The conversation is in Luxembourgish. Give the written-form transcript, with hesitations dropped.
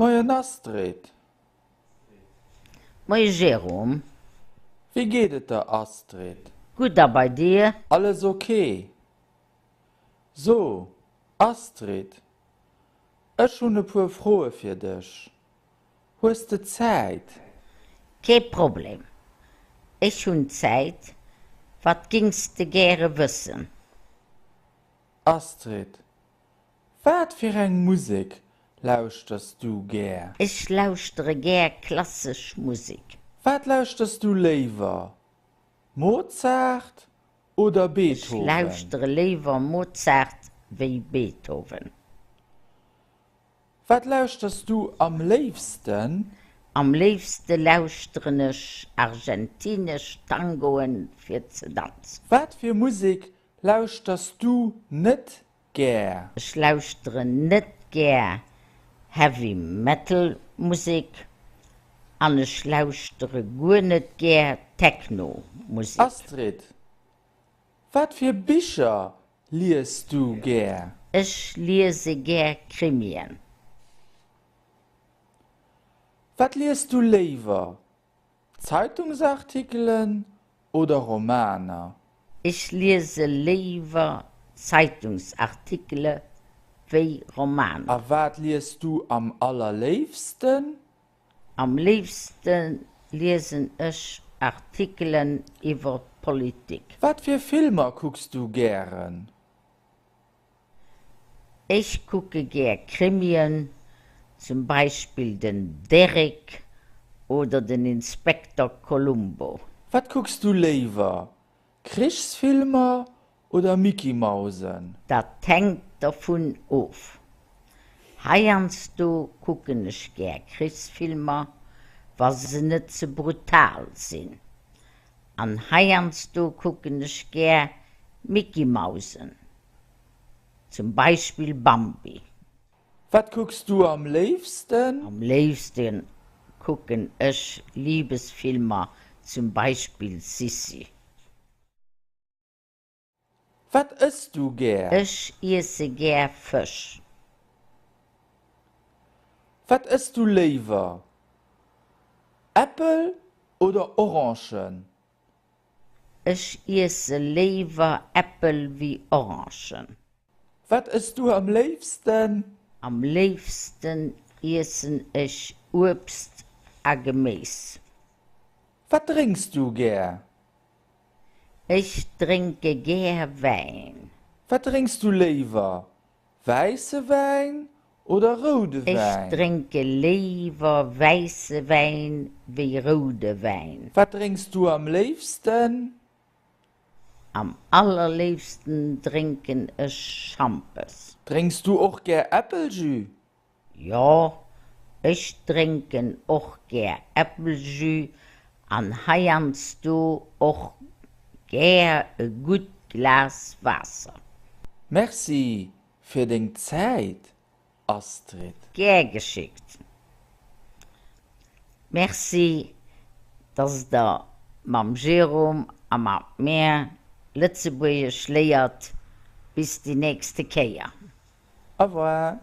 Moien Astrid. Moie Jérôme. Wéi geet et der Astrid? Gutt a bei dir? Alles ok. So Astrid, ech hunn e puer Froe fir dech. Hues de Zäit? Kee Problem, ech hunn Zäit. Wat gings de gäre wëssen? Astrid, Wat fir eng Musek lauschters du gär? Ech lauschtere gär klassesch Musek. Wat lauschters du léiwer, Mozart oder Ech Beethoven? lauschtere léiwer Mozart wéi Beethoven. Wat lauschters du am léifsten? Am léifste lauschteren ech argentinesch Tangoen fir ze danzen. Wat fir Musek lauschters du net gär? Ech lauschteren net gär Heavy Metal Musek an ech lauschtere guer net gär Techno Musek. Astrid, Wat fir Bicher lies du gär? Ech liese gär Krimien. Wat lies du léiwer, Zeitungsartikelen oder Romaner? Ech liese léiwer Zeitungsartikele wéi A Romaner. wat lies du am allerléifsten? Am léifste liesen ech Artikelen iwwer Politik. Wat fir Filmer kucks du gären? Ech kucke gär Krimien, zum Beispill den Derrick oder den Inspekter Columbo. Wat kucks du léiwer, Krichsfilmer oder Mickey-Mausen? Dat hänkt dervun of. Heiansdo kucken ech gär Krichsfilmer, wa se net ze brutal sinn. An heiansdo kucken ech gär Mickey-Mausen, zum Beispill Bambi. Wat kucks du am léifsten? Am léifste kucken ech Libesfilmer, zum Beispill Sissi. Wat ëss du gär? Ech iesse gär Fësch. Wat ëss du léiwer, Äppel oder Orangen? Ech iesse léiwer Äppel wéi Orangen. Wat ëss du am léifsten? Am léifsten iessen ech Uebst a Geméis. Wat drénks du gär? Ech drénke gär Wäin. Wat drénks du léiwer, wäisse Wäin oder roude Ech Wäin? drénke léiwer wäisse Wäin wéi roude Wäin. Wat drénks du am léifsten? Am allerléifsten drénken ech Schampes. Drénks du och gär Äppeljus? Jo, ech drénken och gär Äppeljus an heiansdo och gär e gutt Glas Waasser. Merci fir deng Zäit, Astrid. Gär geschickt. Merci, dass der mam Jérôme a mat mär Lëtzebuergesch léiert. Bis déi nächste Kéier. Au revoir.